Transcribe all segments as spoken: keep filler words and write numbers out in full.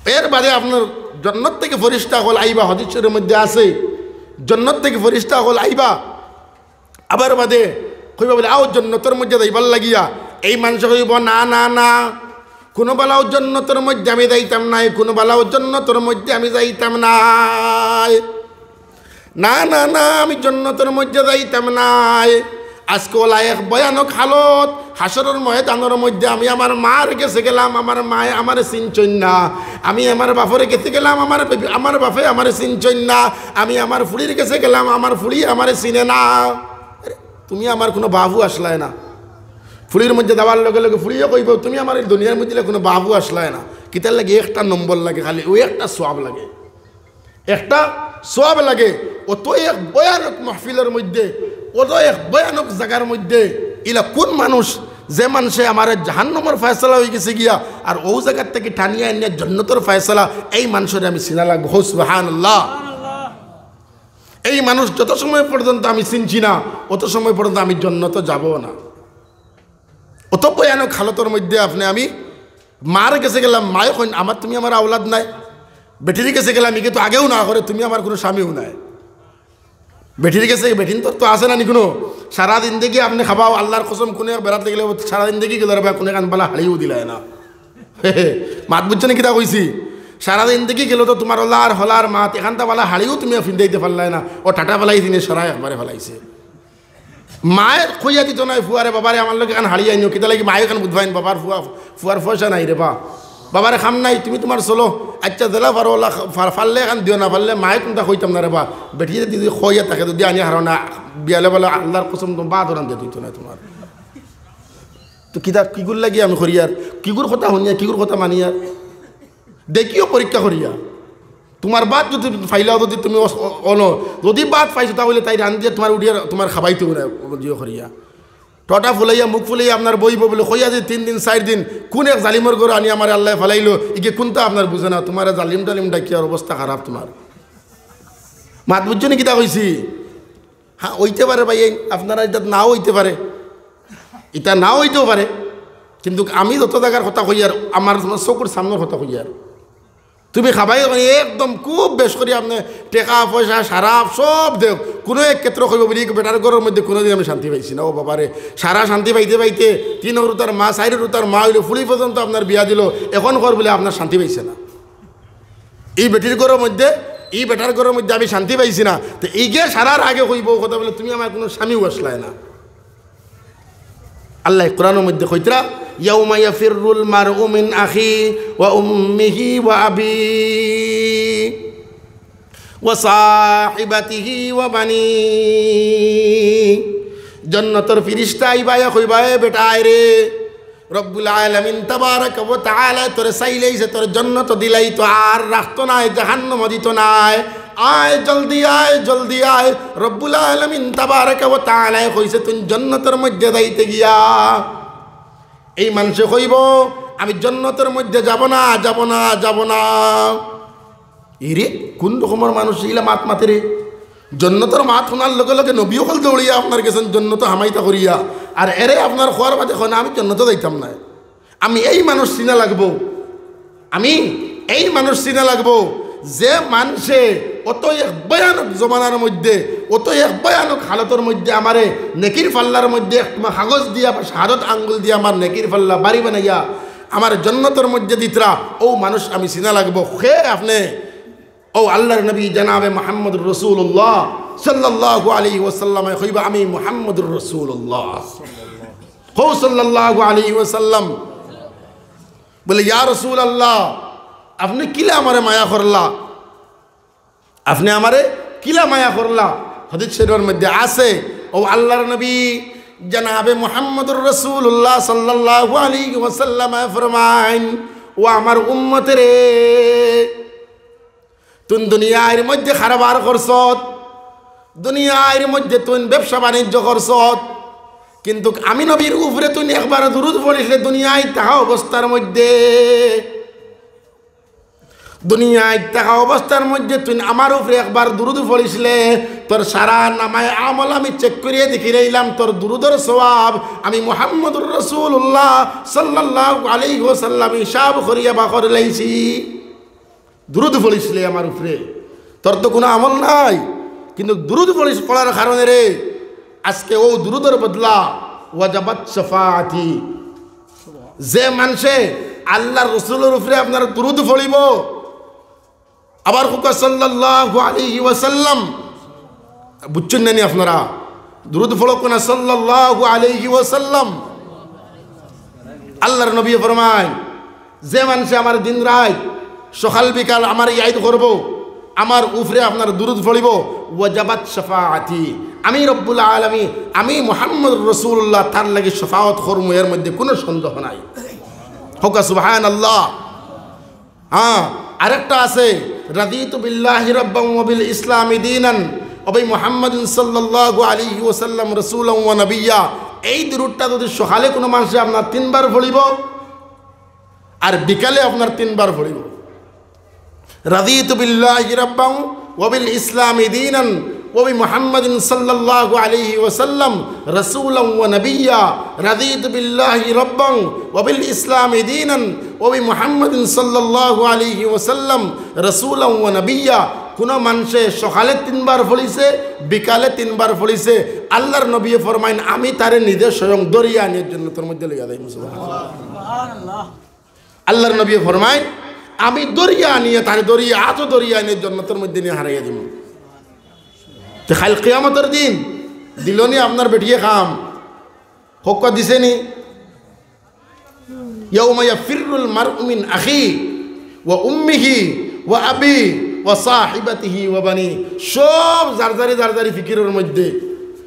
এর বাদে আপনার জন্নত থাকি ফিরিস্তা অকল আইবা, হাদিস শরীফর মধ্যে আছে, জন্নত থাকি ফিরিস্তা অকল আইবা, আবার বাদে কইবা বুলে, "আও জন্নতর মধ্যে যাইবার লাগিয়া।" এই মানষে কইবো, "না, না, না, কুনু বালাও জন্নতর মধ্যে আমি যাইতাম নায়, কুনু বালাও জন্নতর মধ্যে আমি যাইতাম নায়।" না, না, না, আমি জন্নতর মধ্যে যাইতাম নায়। আজকে অলা এক ভয়ানক হালত, হাশরর ময়দানর মধ্যে আমি আমার মার গেছে গেলাম, আমার মায়ে আমারে চিনছইন না, আমি আমার বাফর গেছে গেলাম, আমার বে-, আমার বাফে আমারে চিনছইন না, আমি আমার ফুড়ির গেছে গেলাম, আমার ফুড়ি আমারে চিনে না। আরে, তুমি আমার কুনু বাফও আছলায় না। ফুড়ির মধ্যে যাওয়ার লগে লগে ফুড়িয়ে কইবো, "তুমি আমার এই দুনিয়ার মধ্যে কুনু বাফও আছলায় না।" কিতার লাগি? একটা নম্বর লাগে খালি, অউ একটা সওয়াব লাগে। একটা সওয়াব লাগে। অত এক ভয়ানক মাহফিলর মধ্যে, অত এক ভয়ানক জাগার মধ্যে, ইলা কুন মানুষ, যে মানষে আমারে জাহান্নামর ফয়সালা অইগেছে গিয়া, আর অউ জাগার থাকি টানিয়া আনিয়া জন্নতর ফয়সালা, এই মানষরে আমি চিনা লাগবো। হো সুবহানাল্লাহ। এই মানুষ যত সময় পর্যন্ত আমি চিনছি না, অত সময় পর্যন্ত আমি জন্নতো যাবো না। অত ভয়ানক হালতর মধ্যে আপনে আমি মার গেছে গেলাম, মায়ে কইন, "আমার, তুমি আমার আওলাদ নায়।" বেটির গেছে গেলাম, ইগে তো আগেও না করে, "তুমি আমার কুনু স্বামীও নায়।" বেটির গেছে, বেটিন্তর তো আছে না নি কুনু? সারা জিন্দেগি আপনে খাবাও, আল্লার কসম, কুনু এক বেড়াত গেলে সারা জিন্দেগি গেলো রে বা, কুনু একখান বালা হাড়িও দিলায় না। মাত বুঝছো নি কিতা কইছি? সারা জিন্দেগি গেলো তো তুমার অলা আর হলার মাত, একখানতা বালা হাড়িও তুমি ফিন্দাইতে পারলায় না। অউ টাটা ফালাই দিনে সারা একবারে ফালাইছে। মায়ে কইয়া দিতো নায় ফুয়ারে, "বাবারে, আমার লাগি একখান হাড়ি আনিও।" কিতা লাগি? মায়ে একখান বুঝবাইন, বাবার ফুয়া, ফুয়ার পয়সা নাই রে বা। "বাবারে, কাম নাই, তুমি তুমার চলো। আইচ্ছা, যেলা পারো অলা, পার-, পারলে একখান দিও, না পারলে মায়ে কুনতা কইতাম না রে বা।" বেটিয়ে যদি কইয়া থাকে, যদি আনিয়া হারো না, বিয়ালে বলে, "আল্লার কসম, তুমার বাদ অরান দিয়া দিতো নায় তুমার।" তো কিতা, কিগুর লাগি আমি করিয়ার, কিগুর কথা হুনিয়ার, কিগুর কথা মানিয়ার? দেখিও পরীক্ষা করিয়া। তুমার বাদ যদি পাইলাও, যদি তুমি অস-, অ-, অনো, যদি বাদ পাইছো, তা অইলে তাই রান্দিয়া তুমার উঠিয়া তুমার খাবাইতে অইবো না, জিও করিয়া। ঠটা ফুলাইয়া, মুখ ফুলাইয়া আপনার বইবো বুলে, কইয়া যে তিন দিন, চাইর দিন, কুন এক জালিমর ঘরো আনি আমারে আল্লায় ফালাইলো, ইগে কুনতা আপনার বুঝে না, তুমারে জালিম টালিম ডাকিয়ার অবস্থা খারাপ তুমার। মাত বুঝছো নি কিতা কইছি? হ্যাঁ, অইতে পারে ভাই, এই আপনারা ইতা নাও অইতে পারে, ইতা নাও অইতেও পারে, কিন্তুক আমি যত জাগার কথা কইয়ার, আমার চকুর সামনর কথা কইয়ার। তুমি খাবাই মানে একদম খুব বেশ করি আপনে টেকা পয়সা সারা সব দেও, কুনু এক ক্ষেত্র কইবো বুলে, "বেটার ঘরর মধ্যে কুনুদিন আমি শান্তি পাইছি না, ও বাবারে, সারা শান্তি পাইতে পাইতে তিন হুরুতার মা, চাইর হুরুতার মা অইলো, ফুড়ি পর্যন্ত আপনার বিয়া দিলো, এখন কর বুলে আপনার শান্তি পাইছে না।" ই বেটির ঘরর মধ্যে, ই বেটার ঘরর মধ্যে আমি শান্তি পাইছি না। তে ইগে সারার আগে কইবো কথা বুলে, "তুমি আমার কুনু স্বামীও আছলায় না।" আল্লায় কোরআনর মধ্যে কইতরা, "ইয়াউমা ইয়াফিররুল মারউ মিন আখি ওয়া উম্মিহি ওয়া আবি ওয়া সাহিবাতিহি ওয়া বানি।" জন্নতর ফিরিস্তা আইবা, ইয়া কইবা, "এ বেটা আয় রে, রব্বুল আলামিন তাবারাকা ওয়া তাআলা তোরে চাইলেই যে তোর জন্নত দিলাইতো, আর রাখতো নায়, জাহান্নামো দিতো নায়। আয়, জলদি আয়, জলদি আয়।" রব্বুল আলামিন তাবারাকা ওয়া তাআলায় কইছে, "তুই জন্নতর মধ্যে যাইতে গিয়া।" এই মানষে কইবো, "আমি জন্নতর মধ্যে যাবো না, যাবো না, যাবো না।" ইরে, কুন রকমর মানুষ ইলা মাত মাতে রে? জন্নতর মাত হুনার লগে লগে নবী অকল দৌড়িয়া আপনার গেছইন জন্নতো হামাইতা করিয়া, আর এরে আপনার কওয়ার বাদে কয় না, "আমি জন্নতো যাইতাম নায়।" আমি এই মানুষ চিনা লাগবো, আমি এই মানুষ চিনা লাগবো, যে মানষে অত এক ভয়ানক জমানার মধ্যে, অত এক ভয়ানক হালতর মধ্যে আমারে নেকির পাল্লার মধ্যে এক কাগজ দিয়া বা শাহাদত আঙ্গুল দিয়া আমার নেকির পাল্লা ভারি বানাইয়া আমার জন্নতর মধ্যে দিতরা, অউ মানুষ আমি চিনা লাগবো। কে আপনে? অউ আল্লার নবী জনাবে মুহাম্মদুর রাসূলুল্লাহ সাল্লাল্লাহু আলাইহি ওয়াসাল্লামে কইবা, "আমি মুহাম্মদুর রাসূলুল্লাহ।" কও সাল্লাল্লাহু আলাইহি ওয়াসাল্লাম। বুলে, "ইয়া রাসূলুল্লাহ, আপনে কিলা আমারে মায়া করলা? আপনে আমারে কিলা মায়া করলা?" হাদিস শরীফর মধ্যে আছে, অউ আল্লার নবী জনাবে মুহাম্মদুর রাসূলুল্লাহ সাল্লাল্লাহু আলাইহি ওয়াসাল্লামে ফরমাইন, "ও আমার উম্মত রে, তুইন দুনিয়ার মধ্যে কারবার করছত, দুনিয়ার মধ্যে তুইন ব্যবসা বাণিজ্য করছত, কিন্তুক আমি নবীর উপরে তুইন একবার দুরুদ পড়িছলে দুনিয়াত থাকা অবস্থার মধ্যে, দুনিয়াত থাকা অবস্থার মধ্যে তুইন আমার উপরে একবার দুরুদ পড়িছলে, তোর সারা নামায়ে আমল আমি চেক করিয়া দেখিলাইলাম, তোর দুরুদর সওয়াব আমি মুহাম্মদুর রাসূলুল্লাহ সাল্লাল্লাহু আলাইহি ওয়াসাল্লাম হিসাব করিয়া বার করিলাইছি।" দুরুদ পড়িস রে আমার উপরে, তোর তো কুনু আমল নাই, কিন্তু দুরুদ পড়িস, পড়ার কারণে রে আজকে অউ দুরুদর বদলা ওয়াজাবাত শাফাআতি। যে মানষে আল্লার রসুলর উপরে আপনার দুরুদ পড়িবো, আবার কউক্কা সাল্লাল্লাহু আলাইহি ওয়াসাল্লাম, বুঝছইন না নি আপনারা? দুরুদ পড়উক্কা না সাল্লাল্লাহু আলাইহি ওয়াসাল্লাম। আল্লার নবীয়ে ফরমাইন, যে মানষে আমার দিন রাইত, সকাল বিকাল আমার ইয়াদ করবো, আমার উপরে আপনার দুরুদ পড়িবো, ওয়াজাবাত শাফাআতি, আমি রব্বুল আলামিন, আমি মুহাম্মদ রাসূলুল্লাহ তার লাগি শাফাআত করমু, এর মধ্যে কুনু সন্দেহ নাই। কউক্কা সুবহানাল্লাহ। হ্যাঁ, আরেকটা আছে, রাদিতু বিল্লাহি রাব্বান ওয়া বিল ইসলামি দীনান ওয়া বি মুহাম্মাদিন সাল্লাল্লাহু আলাইহি ওয়াসাল্লাম রাসূলান ওয়া নাবিয়্যা। এই দুরুদটা যদি সকালে কুনু মানষে আপনার তিনবার পড়িবো, আর বিকালে আপনার তিনবার পড়িবো, রাদিতু বিল্লাহি রাব্বান ওয়া বিল ইসলামি দীনান ওয়া বি মুহাম্মাদিন সাল্লাল্লাহু আলাইহি ওয়াসাল্লাম রাসূলান ওয়া নাবিয়্যা। রাদিতু বিল্লাহি রাব্বান ওয়া বিল ইসলামি দীনান ওয়া বি মুহাম্মাদিন সাল্লাল্লাহু আলাইহি ওয়াসাল্লাম রাসূলান ওয়া নাবিয়্যা। কুনু মানষে সকালে তিনবার পড়িছে, বিকালে তিনবার পড়িছে, আল্লার নবীয়ে ফরমাইন, আমি তারে নিজে স্বয়ং ধরিয়া আনিয়া জন্নতর মধ্যে লইয়া যাইমু। সুবহানাল্লাহ। আল্লার নবীয়ে ফরমাইন, আমি ধরিয়া আনিয়া, তারে ধরিয়া, আতো ধরিয়া আনিয়া জন্নতর মধ্যে নিয়া হারাইয়া দিমু। তে কাইল কিয়ামতর দিন দিলো নি আপনার বেটিয়ে কাম? কউক্কা দিছে নি? ইয়াউমা ইয়াফিররুল মারউ মিন আখি ওয়া উম্মিহি ওয়া আবি ওয়া সাহিবাতিহি ওয়া বানি। সব জারজারি জারজারি ফিকিরর মধ্যে,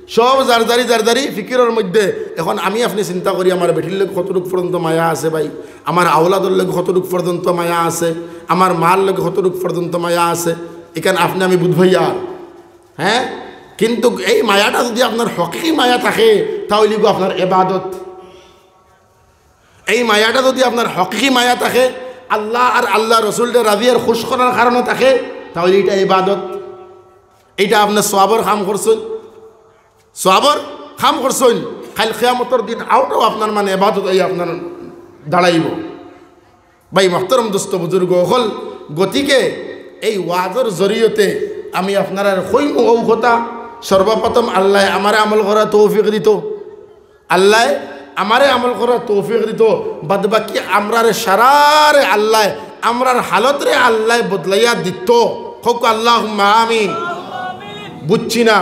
সব জারজারি জারজারি ফিকিরর মধ্যে। এখন আমি আপনে চিন্তা করি, আমার বেটির লগে কতটুক পর্যন্ত মায়া আছে ভাই, আমার আওলাদর লগে কতটুক পর্যন্ত মায়া আছে, আমার মার লগে কতটুক পর্যন্ত মায়া আছে, ইখান আপনে আমি বুঝ ভাইয়ার, হ্যাঁ? কিন্তু এই মায়াটা যদি আপনার হকিকি মায়া থাকে, তা অইলে গো আপনার এবাদত। এই মায়াটা যদি আপনার হকিকি মায়া থাকে, আল্লাহ আর আল্লার রসুলরে রাজি আর খুশ করার কারণে থাকে, তা অইলে ইটা ইবাদত। ইটা আপনে সওয়াবর কাম করছইন, সওয়াবর কাম করছইন। কাইল কিয়ামতর দিন অউটাও আপনার মানে ইবাদত অইয়া আপনার দাঁড়াইবো। ভাই মোহতরম দোস্ত বুজুর্গ অকল, গতিকে এই ওয়াজর জরিয়তে আমি আপনারারে কইমু অউ কথা, সর্বপ্রথম আল্লায় আমারে আমল করার তৌফিক দিতো, আল্লায় আমারে আমল করার তৌফিক দিতো, বাদ বাকি আমরারে সারারে আল্লায়, আমরার হালতরে আল্লায় বদলাইয়া দিতো। কউক্কা আল্লাহুম্মা আমিন। বুঝছি না,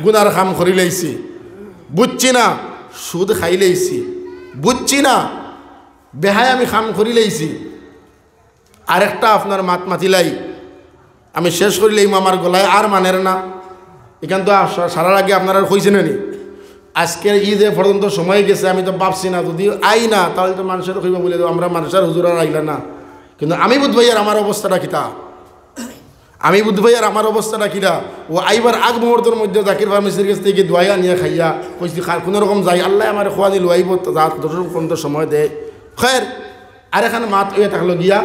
গুনার কাম করিলাইছি, বুঝছি না, সুদ খাইলাইছি, বুঝছি না, বেহায়ামি কাম করিলাইছি। আরেকটা আপনার মাত মাতিলাই, আমি শেষ করিলাইমু, আমার গলায় আর মানের না। ইখান তো আ-, সা-, সারার আগে আপনারারে কইছি না নি? আজকের ইদে পর্যন্ত সময় গেছে, আমি তো ভাবছি না, যদি আই না, তাইলে তো মানষে তো কইবা বুলে, "আমরা মানষর হুজুর আর আইলা না।" কিন্তু আমি বুঝ ভাইয়ার আমার অবস্থাটা কিতা? আমি বুঝ ভাইয়ার আমার অবস্থাটা কিতা? অউ আইবার আগ মুহূর্তর মধ্যে জাকির ফার্মেসির গেছ থাকি দোয়াই আনিয়া খাইয়া কইছি, "খা-, কুনু রকম যাই, আল্লায় আমারে খোয়ানি লুয়াইবো, তা যা যতটুক পর্যন্ত সময় দেয়।" খয়ের, আরেকখান মাত অইয়া থাকলো গিয়া,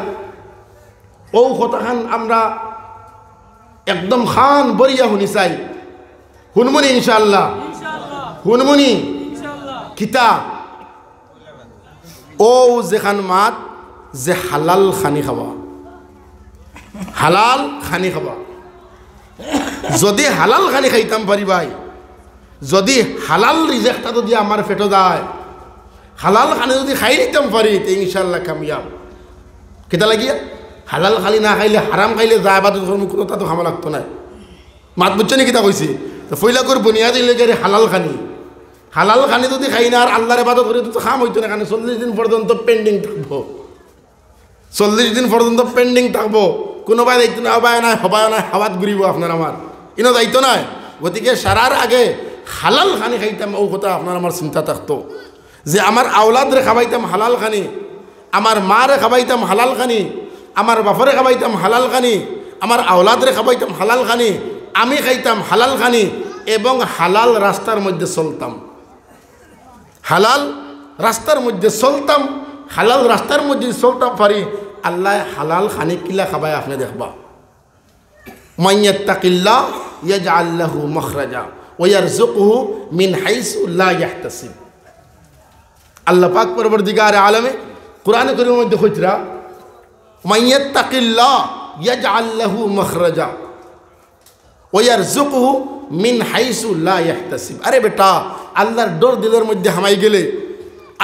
অউ কথাখান আমরা একদম কান ভরিয়া হুনি চাই। হুনমুনি ইনশাআল্লাহ। হুনমুনি। কিতা? অউ যেখান মাত যে হালাল খানি খাওয়া, হালাল খানি খাওয়া। যদি হালাল খানি খাইতাম পারি ভাই, যদি হালাল রিজেকটা যদি আমার পেটো যায়, হালাল খানি যদি খাইলিতাম পারি, তে ইনশাআল্লাহ কামিয়াব। কিতা লাগিয়া? হালাল খানি না খাইলে, হারাম খাইলে যা ইবাদত করমু, কুনুতা তো কামো লাগতো নায়। মাত বুঝছো নি কিতা কইছি? তো পয়লা করি বুনিয়াদ অইলো গিয়া হালাল খানি। হালাল খানি যদি খাই না আর আল্লার ইবাদত করি, তো কাম অইতো না, কারণ চল্লিশ দিন পর্যন্ত pending থাকবো। চল্লিশ দিন পর্যন্ত pending থাকবো। কুনুবায় যাইতো না, অবায় নায়, হবায় নায়, হাওয়াত ঘুরিবো আপনার আমার। ইনো যাইতো নায়। গতিকে সারার আগে হালাল খানি খাইতাম, অউ কথা আপনার আমার চিন্তা থাকতো। যে আমার আওলাদরে খাবাইতাম হালাল খানি, আমার মারে খাবাইতাম হালাল খানি, আমার বাফরে খাবাইতাম হালাল খানি, আমার আওলাদরে খাবাইতাম হালাল খানি, আমি খাইতাম হালাল খানি এবং হালাল রাস্তার মধ্যে চলতাম। হালাল রাস্তার মধ্যে চলতাম, হালাল রাস্তার মধ্যে চলতাম পারি, আল্লায় হালাল খানি কিলা খাবায় আপনে দেখবা। মান ইয়াত্তাকিল্লাহ ইয়াজআল লাহু মাখরাজা ওয়া ইয়ারযুকহু মিন হাইসু লা ইয়াহতাসিব। আল্লাহ পাক পরওয়ারদিগারে আলমে কোরআনে করিমের মধ্যে কইতরা, মান ইয়াত্তাকিল্লাহ, ইয়াজআল লাহু মাখরাজা ওয়া ইয়ারযুকহু মিন হাইসু লা ইয়াহতাসিব। আরে বেটা, আল্লাহর ডর দিলর মধ্যে হামাই গেলে,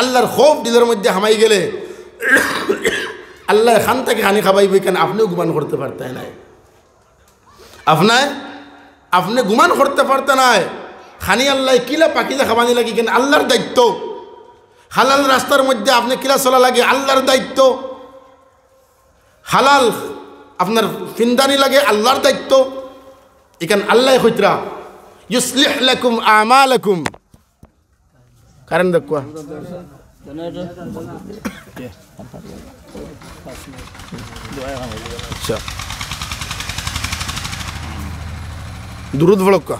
আল্লাহর খৌফ দিলর মধ্যে হামাই গেলে, আল্লায় খান থাকি খানি খাবাইবো, ইখান আপনেও গুমান করতে পারতা নায়। আপনায়, আপনে গুমান করতে পারতা নায়। খানি আল্লায় কিলা পাকিজা খাবানি লাগে, ইখান আল্লাহর দায়িত্ব। হালাল রাস্তার মধ্যে আপনে কিলা চলা লাগে, আল্লাহর দায়িত্ব। হালাল আপনার ফিন্দানি লাগে, আল্লাহর দায়িত্ব। ইখান আল্লায় কইতরা, ইউসলিহ লাকুম আমালাকুম। কারেন্ট দেখুয়া। আচ্ছা। দুরুদ পড়ুক্কা।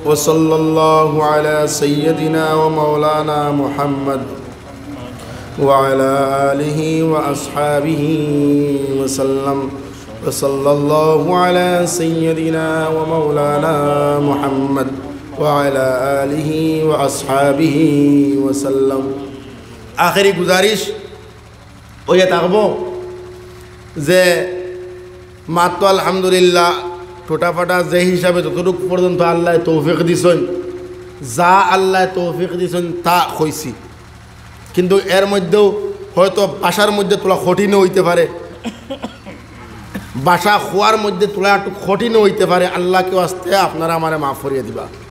وصلى الله على سيدنا ومولانا محمد وعلى آله وأصحابه وسلم. وصلى الله على سيدنا ومولانا محمد وعلى آله وأصحابه وسلم. আখেরি গুজারিশ অইয়া থাকবো যে মাত্র আলহামদুলিল্লাহ, টোটাফাটা যে হিসাবে যতটুকু পর্যন্ত আল্লায় তৌফিক দিছইন, যা আল্লায় তৌফিক দিছইন তা কইছি। কিন্তু এর মধ্যেও হয়তো ভাষার মধ্যে থুড়া কঠিন অইতে পারে, ভাষা কওয়ার মধ্যে থুড়া একটু কঠিন অইতে পারে, আল্লাহকে ওয়াস্তে আপনারা আমারে মাফ করিয়া দিবা।